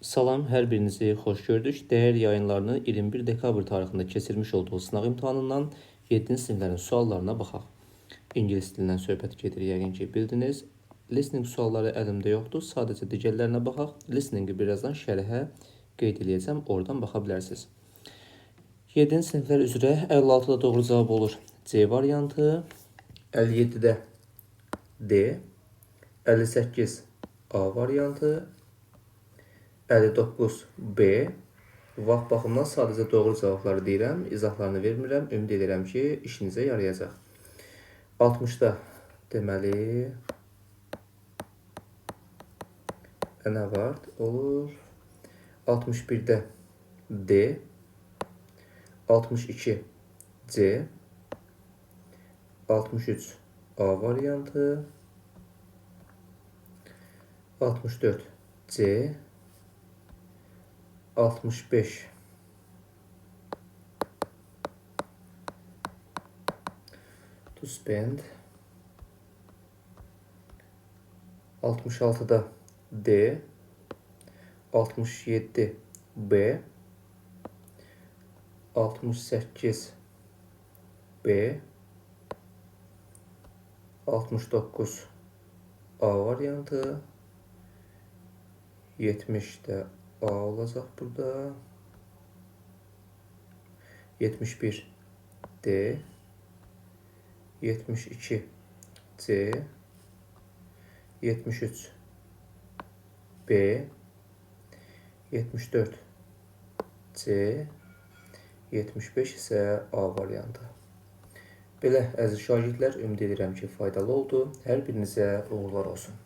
Salam, hər birinizi xoş gördük. Dəyər yayınlarının 21 dekabr tarixində keçirmiş olduğu sınaq imtahanından 7-ci siniflərin suallarına baxaq. İngilis dilindən söhbət gedir, yəqin ki, bildiniz. Listening sualları əlimdə yoxdur, sadəcə digərlərinə baxaq. Listeningi birazdan şərhə qeyd eləyəcəm, oradan baxa bilərsiniz. 7-ci siniflər üzrə 56-da doğru cavab olur C variantı, 57-də D, 58 A variantı, 59 B. Vaxt baxımından sadəcə doğru cavabları deyirəm, izahlarını vermirəm. Ümid edirəm ki, işinizə yarayacaq. 60-da deməli nə var? Olur. 61-də D, 62 C, 63 A variantı, 64 C, 65 to spend, 66-da D, 67 B, 68 B, 69 A variantı, 70-də A olacaq burada. 71 D, 72 C, 73 B, 74 C, 75 isə A variantı. Belə, əziz şagirdlər, ümid edirəm ki, faydalı oldu. Hər birinizə uğurlar olsun.